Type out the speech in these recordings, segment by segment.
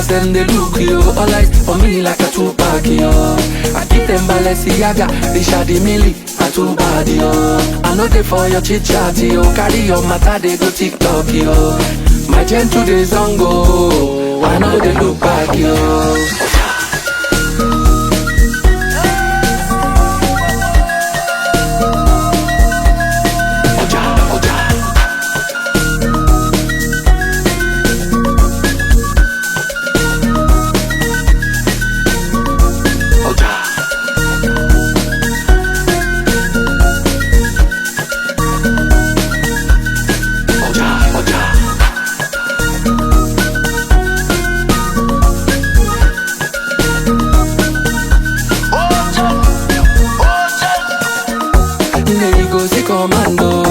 them they look yo. All eyes on me like a Tupac yo. I give them Balenciaga, Richard Mille, I too bad yo. I know they for your chit chat yo. Carry your matter they go TikTok yo. My gentle days on go, I know they look back yo. Oja, oja. Oja. Oja, oja. There you go, see commando.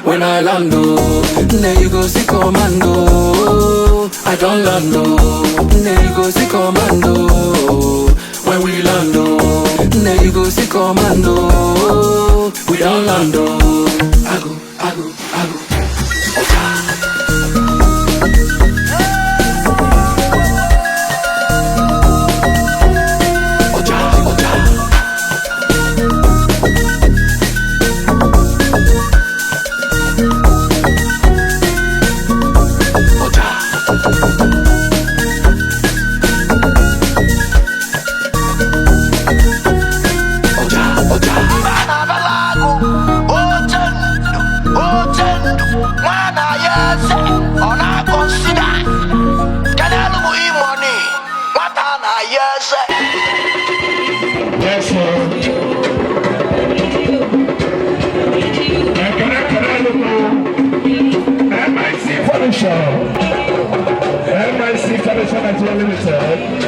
When I land, oh. There you go, see commando. I don't land, oh. There you go, see commando. When we land, oh. There you go, see commando. We don't land, oh. I go, I go, I go. Oja. Oja, oja. Oja. Oja, oja. Yes, sir. MIC Furniture. MIC Furniture Nigeria Limited.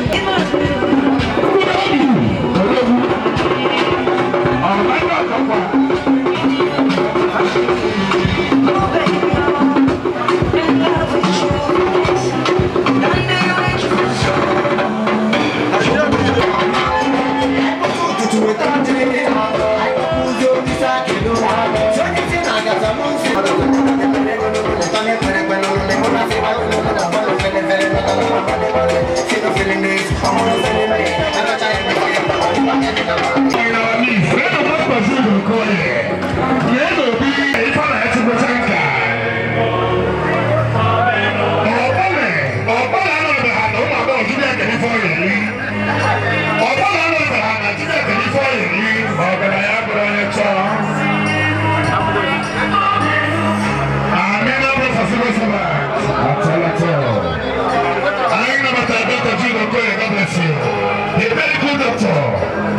The medical doctor,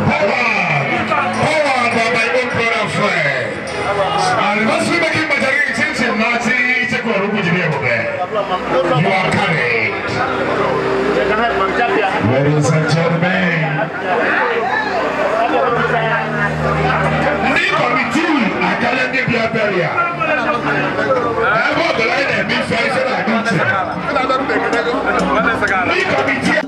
powered by my own brother friend. And must be making my You are carried. Ladies and gentlemen, the committee academy Beria. The committee.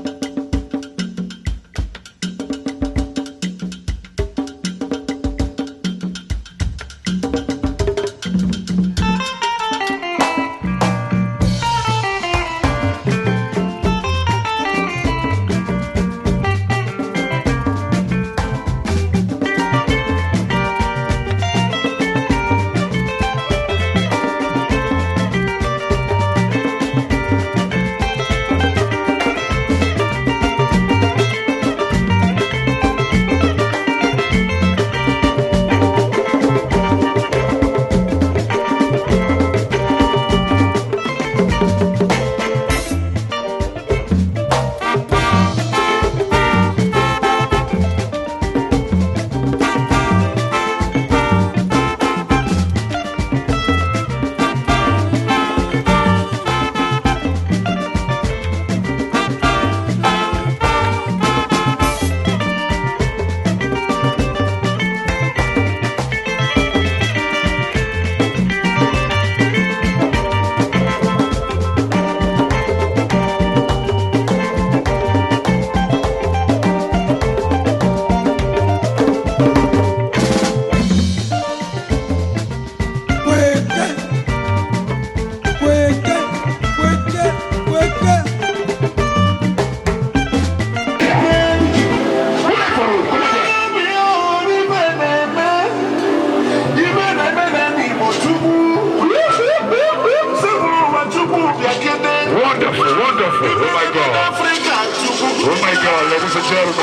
Ladies and gentlemen.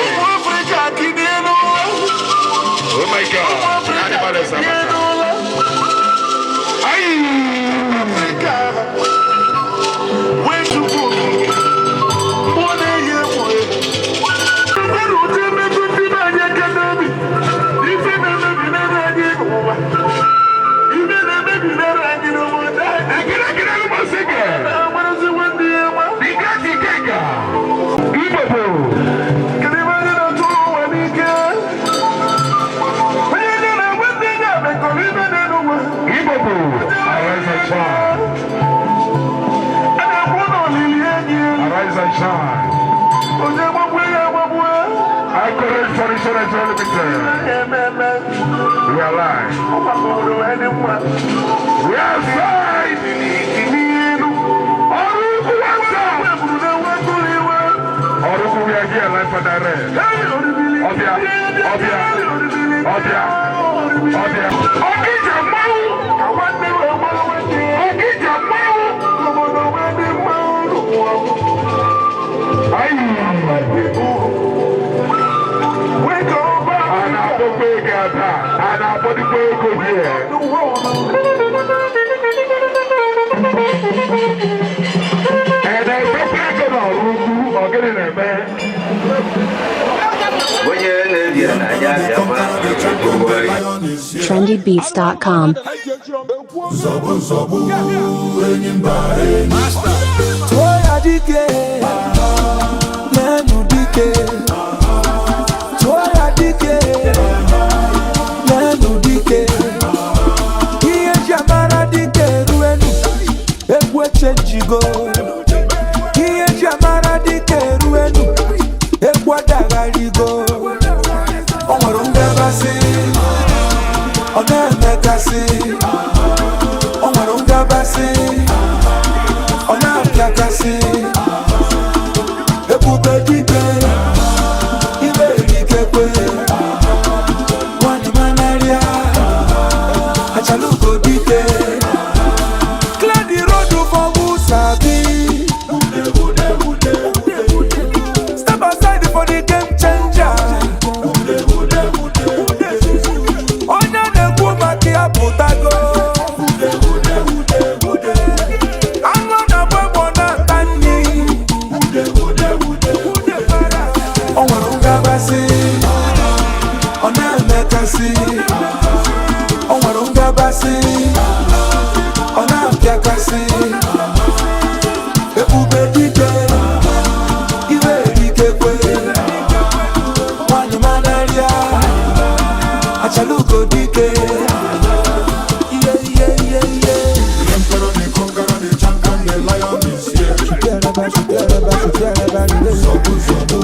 Oh my God. Animal is Arise and shine. I correct for We are live. We are signed. Oruku, we are here live for direct. Obia, Obia, Obia, Obia. Okija Mau. Okija Mau. trendybeats.com. Ihe ji amara dike eruenu, egwu adagharigo. O nwere ngabasị, ọ na-emekasị. O nwere ngabasị, ọ na-apịakasị. Ebube dike, ime erikekwe. Nwanyị manarịa, achalugo dike. Clear the road for who sabi. Step aside for the game changer. Onye na-ekwu maka ya pụtago. Anụ na-agba egbe na-ata nri. O nwere ngabasị, ọ na-emekasị. O nwere ngabasị, ọ na-apịakasị. Ebube dike, iwe erikekwe. Nwanyị manarịa, achalugo dike. Iye iye iye iye. Emperor, the conqueror, the champion, the lion is here. Zobu, zobu,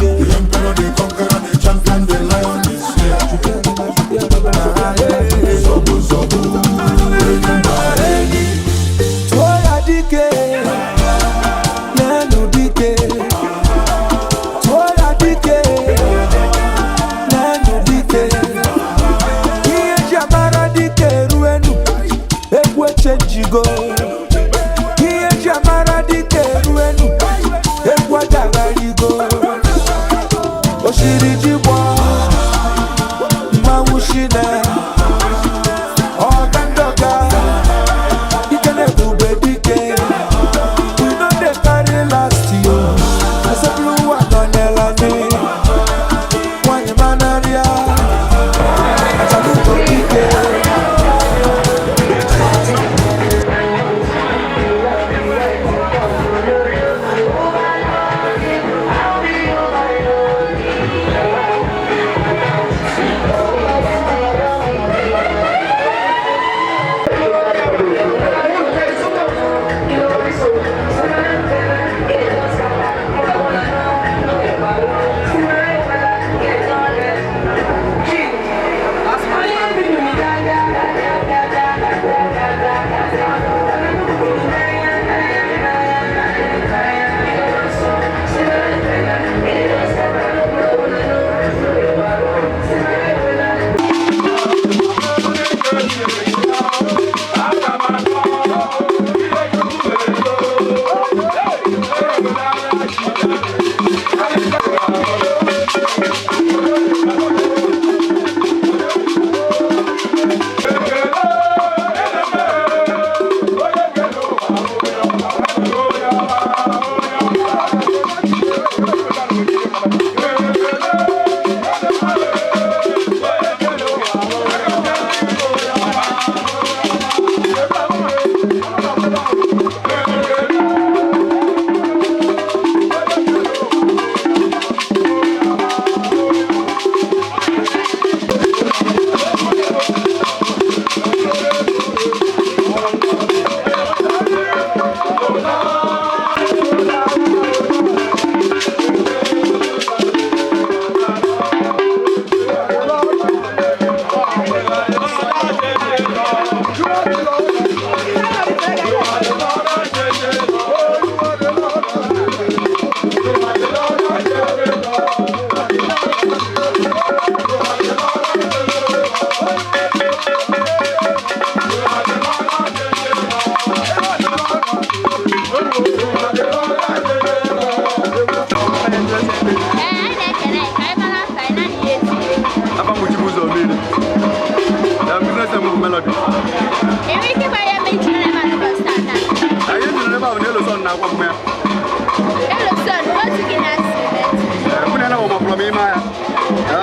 the emperor, the conqueror, the champion, the lion is here. Zobu, zobu, Tụọ dike, n'elu dike. Tụọ ya dike, m ime ahịa.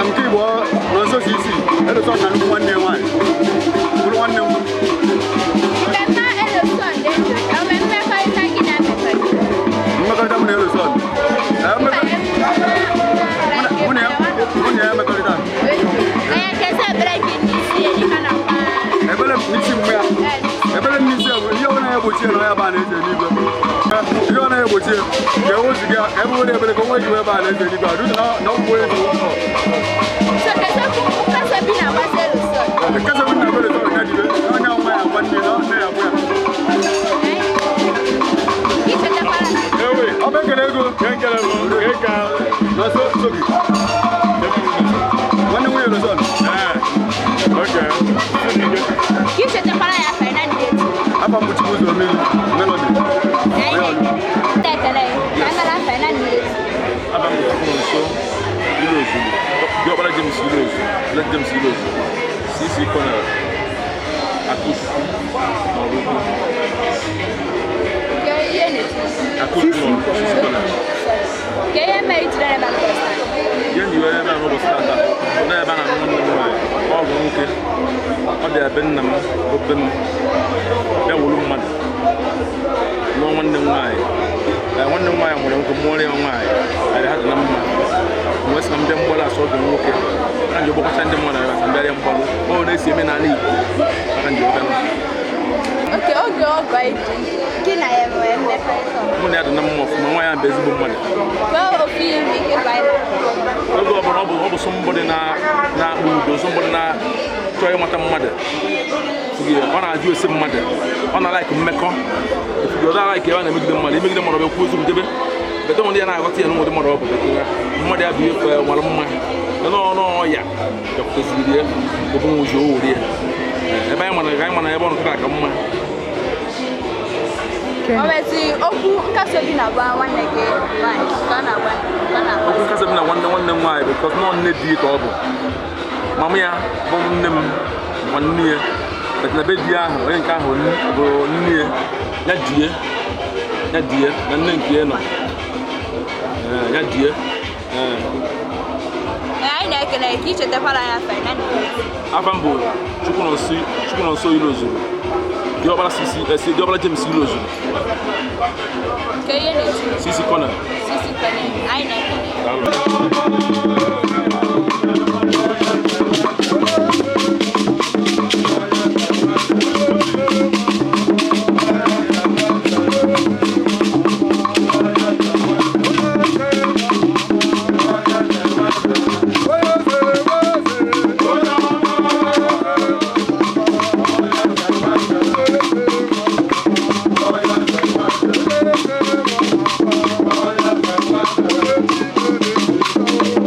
Nke Igbo nọ nso si isi Eloson na nnukwu nwanne ya nwaanyị bụrụ nwanne m. Mmemme Eloson dị ndụ, o nwere mmekọrịta gị na mmekọrịta? Mmekọrịta mụ na Eloson, mụ na ya emekọrịta. Onye kesa ebere gị n'isi ya dịka na kwa? Ebere m n'isi mmụ ya, ebere m n'isi ya bụ ihe ọ na-egbochi ya na ọ ya baa na-eze n'igwe. Ihe ọ na-egbochi ya ka e wezuga ka ebe were ebere ka o nwee ji wee baa na-eze n'igwe adụ na ọ bụ eze ụkọ. So kesa nkasa bi na gbasa Eloson? Nkesa bi na gbasa Eloson ka jibe na onye nwa ya gwa nne na nne ya gwa ya. Ichetakwara. Ọ bụ ekele ego. Ekele m, eka. Na so sogi. Nwanne nwunye Eloson. Okay. Ichetakwara ya Fernandez. Afa m bụ Chibuzo Mmiri Melody. Ekele, ka amara Fernandez. Afa m bụ Chukwunonso Ilozu, Diọkpara James Ilozu, Late James Ilozu, CC Colonel, Akuchukwu n'Ọrụ Ukwu. Ke ihe na-eti? Akuchukwu n'Ọrụ Ukwu, CC Colonel. Ke ihe mere ijiri ebe a n'ụbọchị taa? Ihe nji wee ebe a n'ụbọchị tata bụ na ebe a na-anụ nwanne m nwaanyị, ọ bụ nwoke, ọ bịara be nna m, bụ be m, bịa wuru mmadụ, lụọ nwanne m nwaanyị. Nwanne m nwaanyị nwere nwoke mụọrọ ya nwaanyị, anyị ha dị na mma. Mgbe sị na ndị mgbalụ asọ ọgụ nwoke, aka nji ọgbakọcha ndị mmadụ ebe a mbịarịa mgbalụ, ọ na-esi eme n'ala Igbo, aka nji ọbịa. Oke oge ọgọ iji gị na ya nwere mmekọrịta? Mụ na ya dị na mma ọfụma, nwa ya bụ ezigbo mmadụ. Kwuo ofu ihe nwere ike ịgwa anyị. Oge ọbụla ọ bụ somebody na-akpa udo, somebody na-chọọ ịmata mmadụ. Ọ na-ajụ ese mmadụ, ọ na-alaik mmekọ. Ọ na-alaik ebe a na-emegide mmadụ, imegide mmadụ ọ bụ ekwu eziokwu debe. Bete ndị ya na-aghọta ya na ụdị mmadụ ọ bụ bete ya. Mmadụ ya bụ ife nwara mma. N'ọnụ ọya bịakwuteziri ya, bụ nwụzi o were ya. Ebe anyị mana anyị mana ebe ọ nọ kịta ka mma. O nwezi okwu nkasi obi na-agwa nwanne gị nwaanyị ka ọ na-agwa ka ọ na-agwa? Okwu nkasi obi na nwanne m nwaanyị because nọ nne di ka ọ bụ. Mama ya bụ nne m ma nne ya. But na be di ahụ, onye nke ahụ bụ nne ya, ya die, ya die na nne nke ya nọ. Ya die. Anyị na-ekele ka ichetakwara ya Fernandez. Afa m bụ Chukwunonso Ilozu, Diọkpara CC, Diọkpara James Ilozu. Ke ihe na-etu? CC Colonel. CC Colonel, anyị na-ekele. Daalụ. Thank you.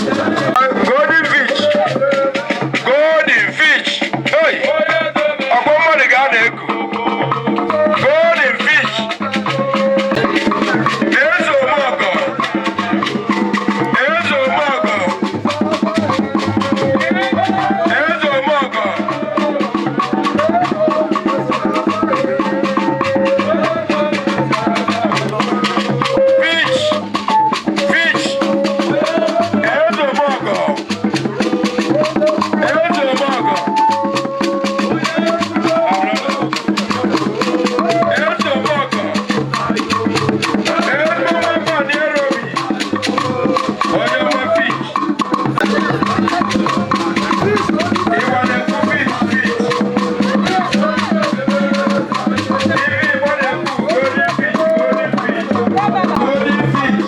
Golden fish. Golden fish. Hey. Ọ̀pọ̀ mmadụ ga na-eku. Golden fish. Eze Omeọgọ. Eze Omeọgọ. Eze Omeọgọ. Fish. Fish. Eze Omeọgọ. Eze Omeọgọ. Eze Omeọgọ. Eze Omeọgọ na-erobi. Onye nwe fish. Ịwa na-ekwu fish, fish. Ife Igbo na-ekwu golden fish, golden fish. Golden fish.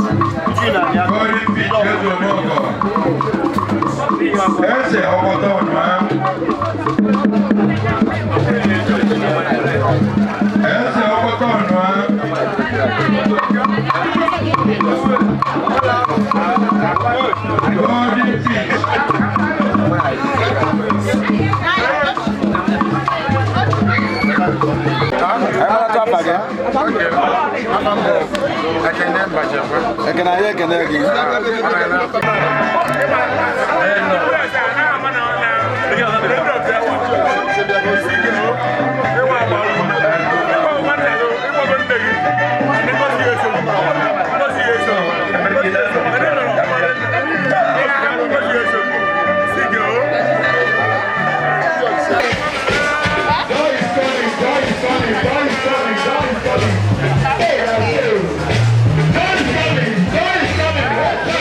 Golden fish, Eze Omeọgọ. Eze ọgbọtọ ọnụ ha. Eze ọgbọtọ ọnụ ha. Golden fish. Ekene anyị ekene gị.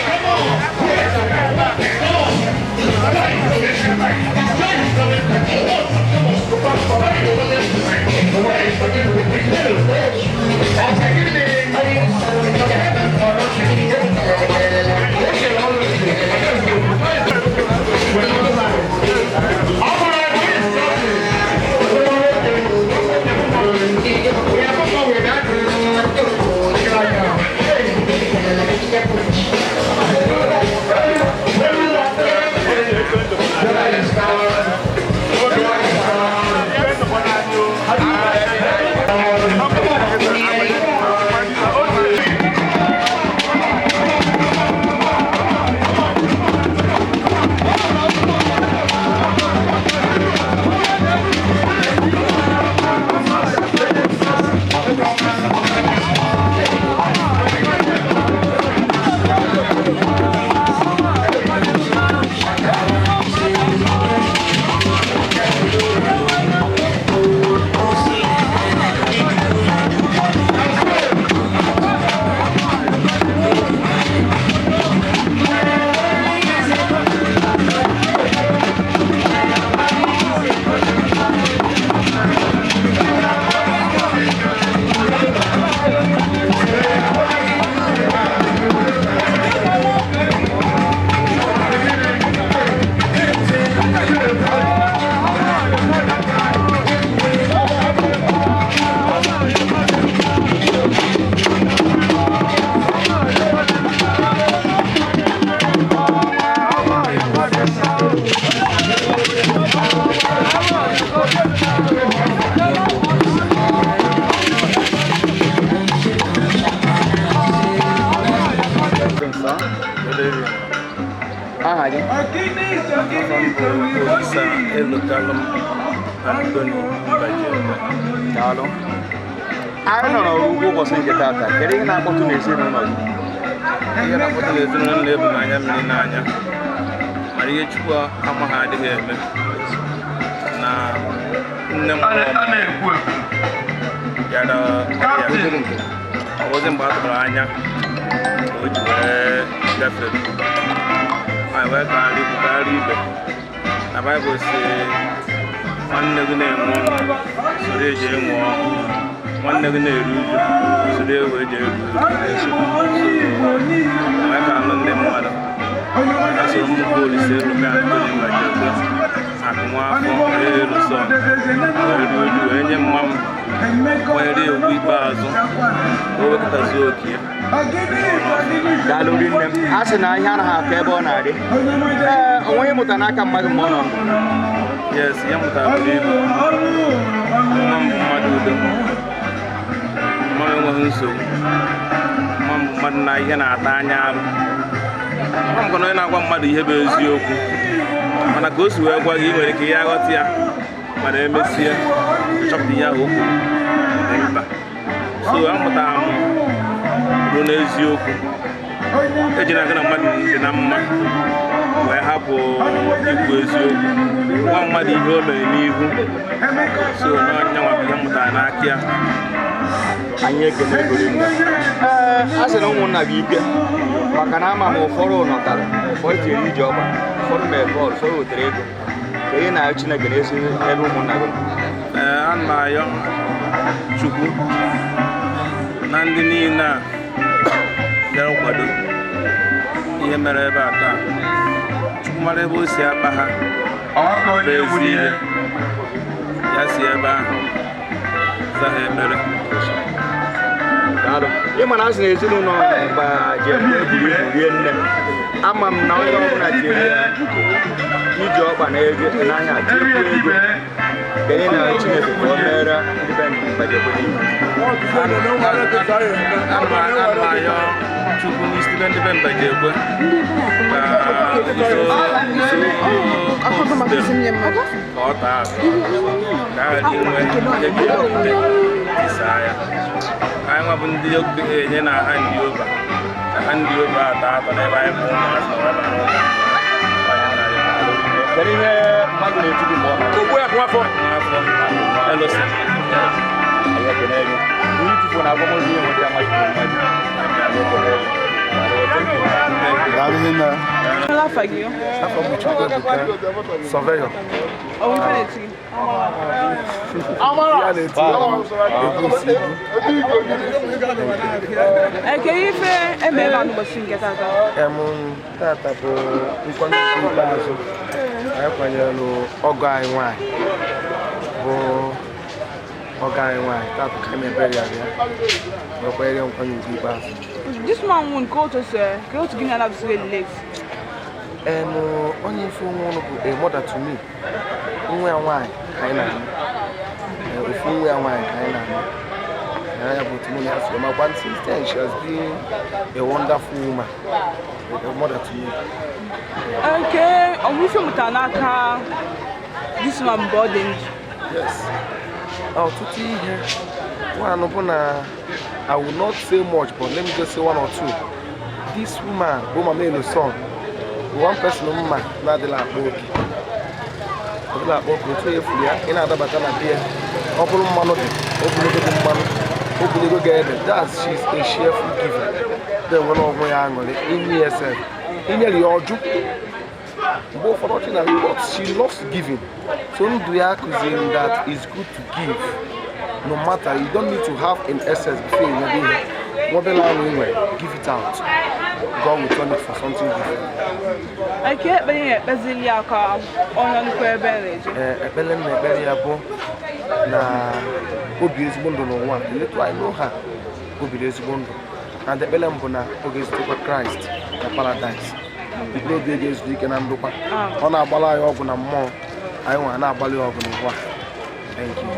Come on! bụ Olisa Elotalum Anthony Mbajekwe. Daalụ. Anyị nọ n'Ọraukwu ụbọchị nke tata. Kedu ihe na-akpọtụ n'ezinụlọ gị? Ihe na-akpọta n'ezinụlọ m na-ebu m anya mmiri n'anya, mana ihe Chukwu amaghị adịghị eme. Na nne m bịara ọrịa, ọ bụzi mgbe a tụrụ anya ka o ji wee gafere. Anyị wee kagharị ikwu kagharị ibe na Baịbụl si nwanne gị na-enwe ọṅụ, soro eji enwe ọṅụ, nwanne gị na-eru uju, soro ewu eji eru uju. Wee ka anụ ndị mmadụ ha so nnukwu Olisa Eloka Anthony Mbajekwe akụ nwa afọ Eluson wee ruo uju, wee nye mma m kwanyere ya ugwu ikpeazụ ka o wekọtazuo oke ya. Daalụ rinne. A sị na ihe anaghị akọ ebe ọ na-adị. Ee, o nweghị ịmụta n'aka mmadụ mgbe ọ nọ ndụ? Yes, ihe m mụtara buru ibu. Mma m bụ mmadụ udo, mma m enweghị nsogbu, mma m bụ mmadụ na ihe na-ata anya arụ, mma m kwa na onye na-agwa mmadụ ihe bụ eziokwu, mana ka o si wee gwa gị, ị nwere ike ya aghọta ya, mana emesie chọpụta ihe ahụ o kwuru dị mkpa. So amụtara m ruo n'eziokwu ejina gị na mmadụ dị na mma wee hapụ ikwu eziokwu, gwa mmadụ ihe o mere n'ihu. So n'ọnya nwa bụ ihe m mụtara n'aka ya. Anyị ekele gị rinne. Ee, a sị na ụmụnna bụ ike, maka na ama m ụfọdụ nọtara, ụfọdụ tinyere ije ọgba, ụfọdụ mere bọọlụ, ụfọdụ wetere ego. Ka ihe na Chineke na-esi ebe ụmụnna gị nọ. Ee, ana m ayọ Chukwu na ndị niile a bịara kwado ihe mere ebe a taa, Chukwu mara ebe o si akpa ha bụ ezi ihe ya si ebe ahụ za ha ekpere. Daalụ. Ị ma na a sị na ezinụlọ Mbajekwe buru ibu rie nne. Ama m na onye ọbụla tinyere ije ọkpa na ego n'ahịa tinyekwu ego. Ka ihe na Chineke ka o meere ndị be Mbajekwe niile. Ana m ayọ Chukwu n'isi ndị be Mbajekwe ka uzo ka ọ taa atọ, ka a ghara inwe onye ga-ebute tisaa ya. Anyị nwa bụ ndị okenye na ha ndị ova ka ha ndị ova ata atọ n'ebe anyị bụ ụmụazị na ebe anyị ụmụ. Kedu ihe mmadụ na-eti gị mgbe ọ nọ? Ogbu ya afọ. Afọ Elosi. Anyị ekele gị. Ihe itufu na akwamozu ihe nweta mmadụ bụ mmadụ. Anyị ekele gị. Daalụ nne. Afa gị? Afọ m bụ Chukwuebuka, surveyor. Ọ bụ ife na-eti gị? Ya na-eti egusi ibu. Ee, kedu ife eme ebe a n'ụbọchị nke tata? Em, tata bụ nkwanye ugwu ikpeazụ anyị kwanyere ọgọ anyị nwaanyị, bụ ọgọ anyị nwaanyị. Tata ka anyị mebere ya bịa wee kwanyere ya nkwanye ugwu ikpeazụ. This man nwụ nke otu si ka otu gị na-anabụsị relate. Em, onye ife onwe ụlọ bụ a mother to me. Nwa ya nwaanyị ka anyị na-anụ. Ee, ofu nwa ya nwaanyị ka anyị na-anụ. Na ya bụ otu mụ na ya si makwa. Since then she has been a wonderful woman, a mother to me. Nke ọ bụ ife mụtara n'aka this man mgbe ọ dị ndụ? Yes, ọtụtụ ihe. One bụ na I will not say much, but let me just say one or two. This woman bụ Mama Eloson bụ one person mma na-adịla akpa oke, ọdịla akpa oke. Otu efuru ya ị na-adabata na bia, ọ bụrụ mmanụ dị ogologo dị mmanụ ogologo ga-ede. That's, she's a cheerful giver. Then nwere onwe ya aṅụrị inye ya sef, inyere ya ọjụ mgbe ụfọdụ ọchị na, but she loves giving. So ndụ ya kụziri m that it's good to give, no matter, you don't need to have in excess before you nwebe ihe. Nwebela ahụ ị nwere, give it out. God will turn it for something different. Eke ekpere ya ekpezili ya ka ọ nọ nnukwu ebe na-eje. Ee, ekpere m na-ekpere ya bụ na obi ezigbo ndụ n'ụwa. The little I know her, o biri ezigbo ndụ, and ekpere m bụ na ọ ga-ezutekwa Kraịst na paradise. Mkpụrụ obi ga-ezu ike na ndokwa. Ọ na-agbara anyị ọgwụ na mmụọ, anyị nwa na-agbalị ọgụ n'ụwa. Thank you.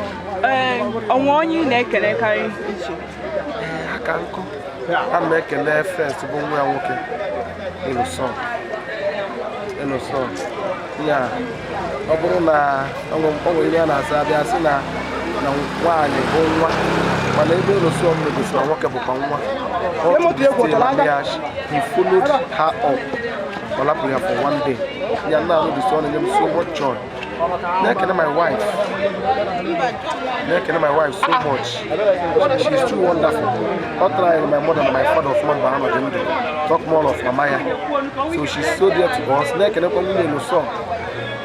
Ee, onwe onye ị na-ekelekarị iche? Ee, aka nkụ. Ana m ekele first bụ nwa ya nwoke Eloson. Eloson Ya ọ bụrụ na o nwere ihe a na-asa abịa sị na na nwaanyị bụ nwa, mana ebe Eloson gosiri na nwoke bụkwa nwa. Up to this day, mama ya, he followed her up, ọ lapụrụ ya for one day. Ya nna anụ dị so, ọ na-enye m so much joy. Na-ekene my wife, na-ekene my wife so much. She is too wonderful. Ọ trying my mother and my father ọfụma mgbe ha nọ dị ndụ, talk more of mama ya. So she's so dear to us. Na-ekenekwa nwunye Eloson,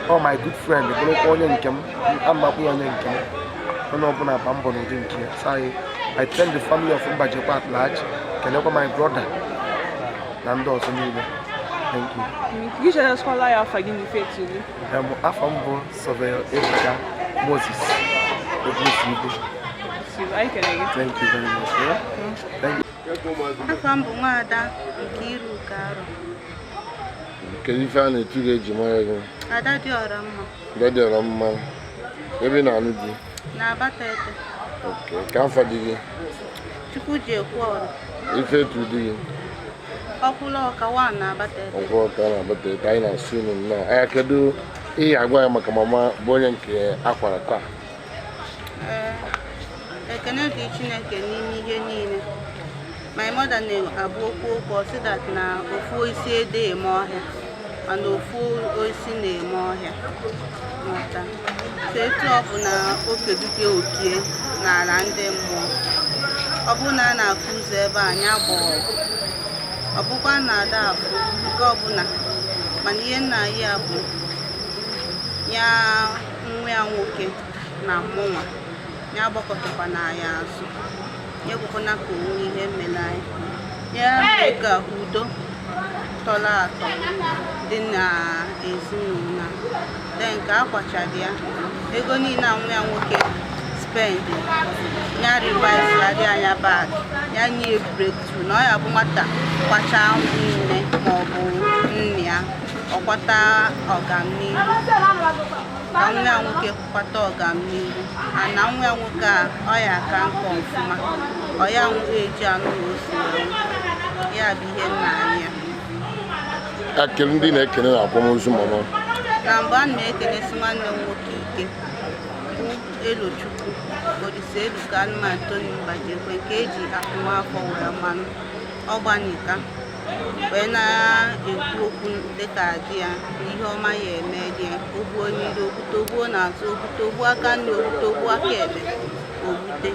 ọ my good friend, bụrụkwa onye nke m, amakwu ya onye nke m. Onye ọbụla gba mbọ n'ụdị nke ya. So I thank the family of Mbajekwe at large, kenekwa my brother na ndị ọzọ niile. Thank you. Gị chetasịkwala ya afa gị na ife etu gị. Afọ m bụ Surveyor Ebuka Moses Ogusigwe. Anyị kene gị. Thank you very much. Yeah? Thank you. Afọ m bụ nwaada Nkiruka Arọ. Kedu ife a na-etu gị eji mara gị? Ada dị ọra mma. Ada dị ọra mma. Ebe ị na-anụ di? Na Abatete. Okay. Ka afọ dị gị? Chukwu ji ekwu ọrụ. Ife etu di gị? Ọkwụlụ ọka wa na Abatete. Ọkwụlụ ọka na Abatete. Anyị na-asụ unu nnọọ. Anya kedu ihe agwa ya maka mama bụ onye nke akwara taa? Ee, ekene dị Chineke n'ime ihe niile. My mother na-abụ okwu okwu, ọ sị that na ofu isi ede eme ọhịa, mana ofu osisi na-eme ọhịa. Nghọta. So etu ọ bụ na okeduke okie n'ala ndị mmụọ, ọ bụ na a na-afụ ụzọ ebe a anya gba ọgụ, ọ bụkwa na ada afụ nke ọbụla, mana ihe nna ya bụ ya nwa ya nwoke na mụnwa ya gbakọtakwa na ya azụ, ya ekwekwana ka onwe ihe mere anyị, ya mere ka udo tọrọ atọ dị n'ezinụlọ a. Then nke akwachara ya ego niile a nwa ya nwoke spend, ya revise ya dị anya back, ya nye breakthrough na ọ ya bụ nwata kwachaa nne ma ọ bụ nne ya ọkwata ọganihu, ka nwa ya nwoke kwata ọganihu. Ana nwa ya nwoke a ọ ya aka nka ọfụma, ọ ya eji anụ na ose ya bụ ihe nna anyị ya. Akele ndị na-ekene na akwamozu mama. Na mbụ ana m ekelesi nwanne m nwoke ike bụ Elochukwu Olise Eluka Anụmanụ Tony Mbajekwe nke eji akụmafọ wee manụ ọgbanika wee na-ekwu okwu dịka di ya na ihe ọma ya eme di ya, ogbuo n'iru ogbute, ogbuo n'azụ ogbute, ogbuo aka nri ogbute, ogbuo aka ekpe ogbute.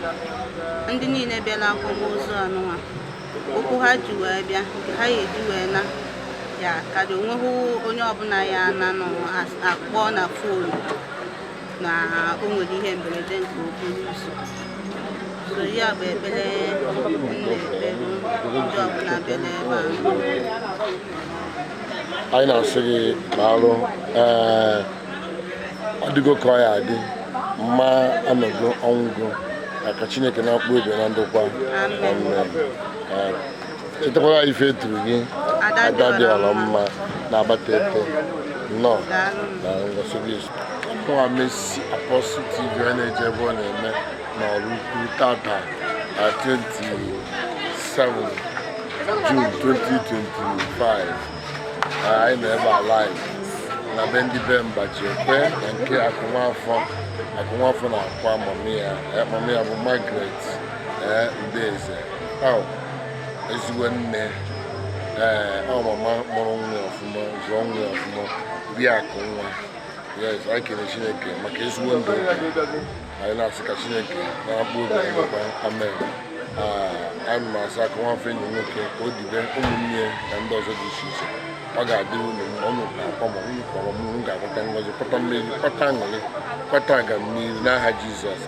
Ndị niile bịara akwamozu anụnwa okwu ha ji wee bịa nke ha ya eji wee na ya karịa onweghị onye ọbụla ya na nọ akpọ na foonu na o nwere ihe mberede nke okporo ụzọ. So ya bụ ekpere m na-ekpere ndị ọbụla bịara ebe a. Anyị na-asị gị daalụ. Ee, ọ dịgo ka ọ ya adị mma, anọgo ọnwụgo ka Chineke na-akpụ obi na ndokwa. Amen. Chetakwara ife eturu gị Ada dị ọra mma na Abatete. Nnọọ na ngosi gị. Nwa Messi Apostle TV ọ na-eje ebe ọ na-eme n'ọrụ ukwu tata 27 June 2025. Anyị nọ ebe a live na be ndị be Mbajekwe na nke Akụnwafọ. Akụnwafọ na-akwa mami ya. Mami ya bụ Margaret Udeze. Ezigbo nne. Ọ mama mụrụ nwa ya ọfụma, zụọ nwa ya ọfụma, rie akụ nwa. Yes, anyị kene Chineke maka ezigbo ndụ. Anyị na-asị ka Chineke na-akpụ obi ndokwa. Amen. Anyị na-asị Akụnwafọ enyi nwoke ka o dibe ụmụnne na ndị ọzọ dị iche iche. Ọ ga-adị unu mma, unu ga-akpọ ma unu kpọrọ m, unu ga-akwata ngọzi, kwata mmeri, kwata aṅụrị, kwata agamnihu n'aha Jizọs.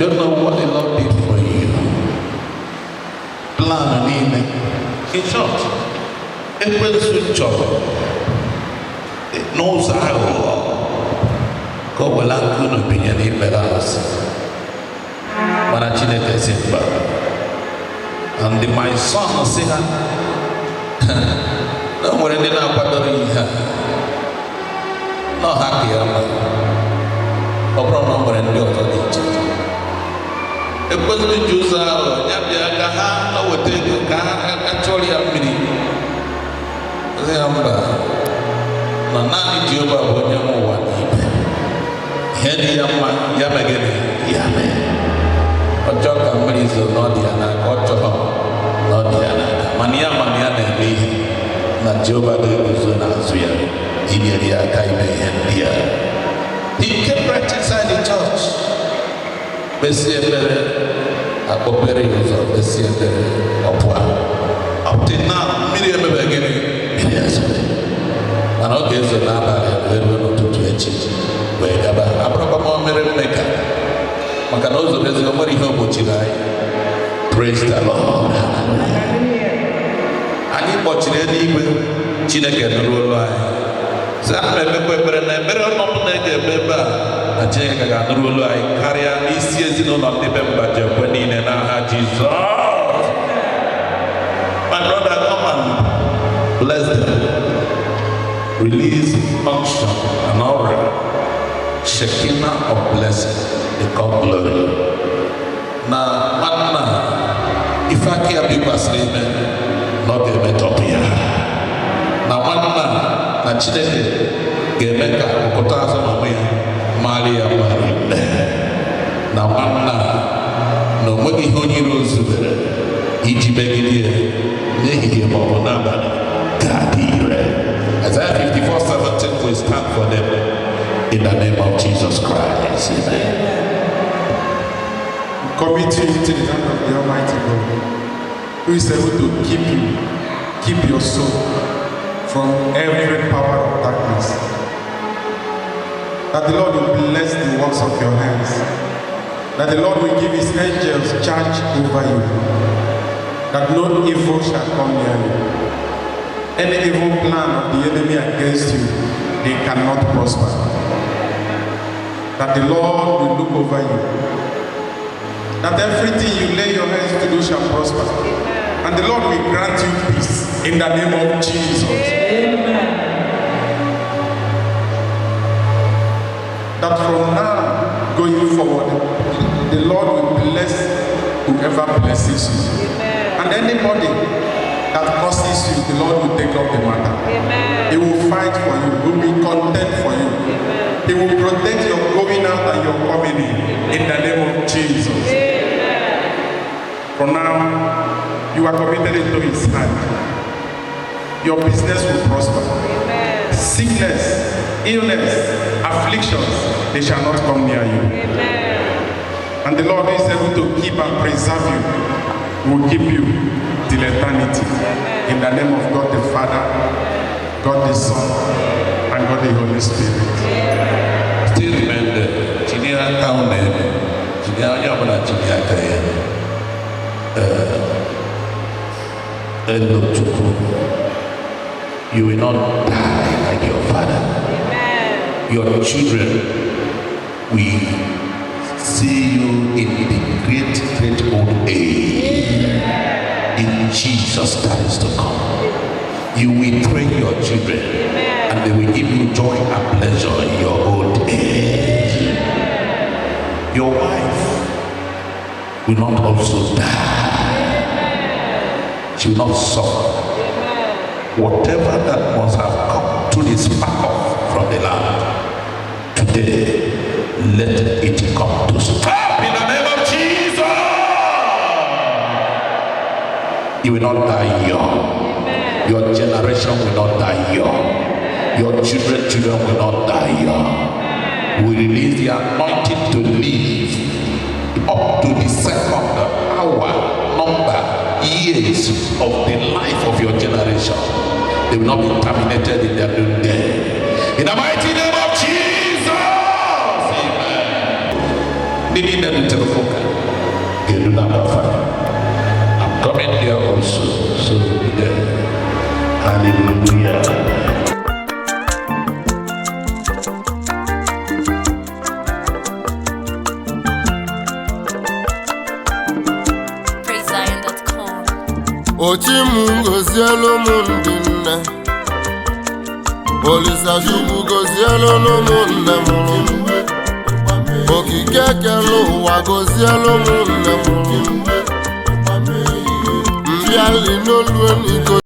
Don't know what the Lord did for you. Plan niile. In short, ekwensu chọrọ n'ụzọ aghụghọ ka o were aka unu binye n'ikpere arụsị, mana Chineke si mba. And my son si ha na o nwere ndị na-akwadoro ihe a na ọha ka ya mma. Ọ bụrụ na o nwere ndị ọzọ dị iche iche, ekwensu ji ụzọ aghụghọ ya bịa ka ha weta ego ka ha chụọrọ ya mmiri. Sị ya mba, na naanị Jehova bụ onye nwe ụwa na ibe ihe dị ya mma. Ya mee gịnị? Ya mee. Ọ chọọ ka mmiri zo na ọ dị ya n'aka, ọ chọrọ na ọ dị ya n'aka, mana ya ma na ya na-eme ihe na Jehova ga-eguzo n'azụ ya inyere ya aka ime ihe ndị a. He came right inside the church, kpesie ekpere, akpọpere ya ụzọ, kpesie ekpere, ọ pụọ. Up till now, mmiri emebe gịnị? Mmiri ezobe, mana ọ ga-ezo n'abalị wee ruo n'ụtụtụ echi wee gaba. Abụrụkwa ma o mere mmeka maka na o zoro ezo, o nwere ihe o gbochiri anyị. Praise the Lord. Anyị kpọchiri eluigwe, Chineke nụrụ olu anyị. Sị ana m ekpekwa ekpere na ekpere ọnọdụ na ga-eme ebe a na Chineke ga-anụrụ olu anyị karịa n'isi ezinụlọ ndị be Mbajekwe niile n'aha Jizọs. My brother, come and bless them. Release unction and aura, Shekinah of blessing, they call glory. Na nwanna ife aka ya bikwasịrị ime na ọ ga-emetọpụ ya, na nwanna na Chineke ga-eme ka ụkụta azụ mama ya mara ya mara nne, na nwanna na o nweghị ihe onye iro zubere iji megide ya n'ehihie ma ọ bụ n'abalị ga-adị ire. Isaiah 54:17 will stand for them in the name of Jesus Christ. Amen. Commit you into the hand of the Almighty God, who is able to keep you, keep your soul from every power of darkness. That the Lord will bless the works of your hands. That the Lord will give his angels charge over you. That no evil shall come near you. Any evil plan of the enemy against you, they cannot prosper. That the Lord will look over you, that everything you lay your hands to do shall prosper. And the Lord will grant you peace in the name of Jesus. Amen. That from now going forward, the Lord will bless whoever blesses you. Amen. And anybody that curses you, the Lord will take up the matter. Amen. He will fight for you. He will be content for you. Amen. He will protect your going out and your coming in the name of Jesus. Amen. From now, you are committed into his hand. Your business will prosper. Amen. Sickness, illness, afflictions, they shall not come near you. Amen. And the Lord who is able to keep and preserve you will keep you till eternity. Amen. In the name of God the Father, God the Son, and God the Holy Spirit. Amen. Still remain there. Tinye aka unu elu. Tinye onye ọbụla tinye aka ya. Elochukwu, you will not die like your father. Amen. Your children will see you in the great, great old age. Amen. In Jesus Christ to come. You will train your children. Amen. And they will give you joy and pleasure in your old age. Amen. Your wife will not also die. She will not suffer. Amen. Whatever that must have come to the spark off from the land, today, let it come to stop in the name of Jesus. You will not die young. Amen. Your generation will not die young. Your children will not die young. Amen. We release the anointing to live up to the second hour, number, years of the life of your generation. They will not be terminated in their noonday. In the mighty name of Jesus. Amen. Ndị niile rutere ụka ga-eru na afa. I'm coming there also, so be there. Hallelujah. PraiseZion.com. Ochi m gozielu m ndị nne. Olisa Chukwu gozielu m nne mụrụ m. Okike kere ụwa gozielu m nne mụrụ m. Mbịali n'olu eniko.